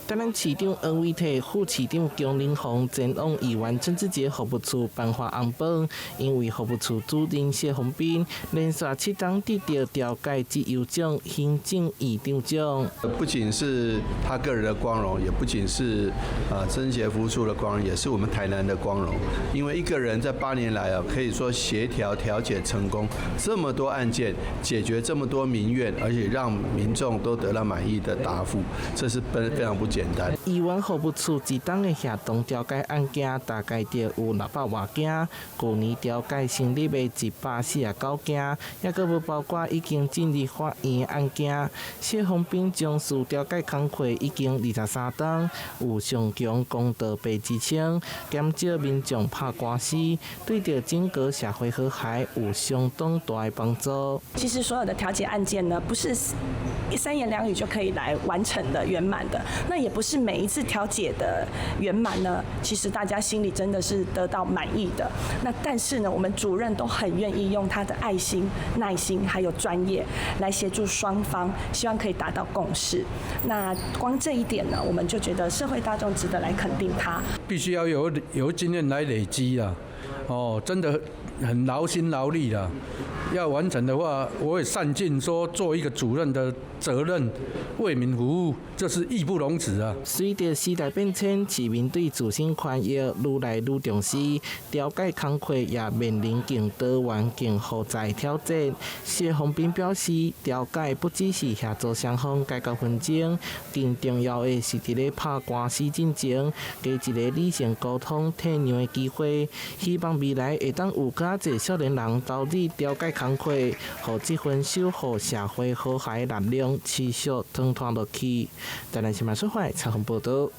台南市長黃偉哲、副市長姜玲鳳前往議員鄭之傑服務處頒發紅榜，因為服務處主任謝宏斌連續7冬得著調解績優獎、行政院長獎。不僅是他個人的光榮，也不僅是啊貞節服務處的光榮，也是我們台南的光榮。因為一個人在8年來啊，可以說協調調解成功這麼多案件，解決這麼多民怨，而且讓民眾都得到滿意的答覆，這是非非常不簡單。議員服務處一冬的協同調解案件大概就有600外件，舊年調解成立的149件，抑閣無包括已經進入法院的案件。謝宏斌從事調解工課已經23冬，有上強公道伯之稱，減少民眾拍官司，對著整個社會和諧有相當大的幫助。其實所有的調解案件呢，不是三言兩語就可以來完成的圓滿的，那也不是每一次調解的圓滿呢，其實大家心裡真的是得到滿意的。那但是呢，我們主任都很願意用他的愛心、耐心還有專業來協助雙方，希望可以達到共識。那光這一點呢，我們就覺得社會大眾值得來肯定他。必須要有經驗來累積啊，哦，真的很勞心勞力啦。要完成的話，我會善盡說做一個主任的責任，為民服務，這是義不容辭啊。隨著時代變遷，市民對自身權益愈來愈重視，調解工課也面臨更多元、更複雜的挑戰。謝宏斌表示，調解不只是協助雙方解決紛爭，更重要的是佇咧拍官司進前，給一個理性溝通、退讓的機會。希望未來會當有較濟少年人投入調解工課，予這份守護社會和諧力量持續傳傳落去。台南新聞採訪報導。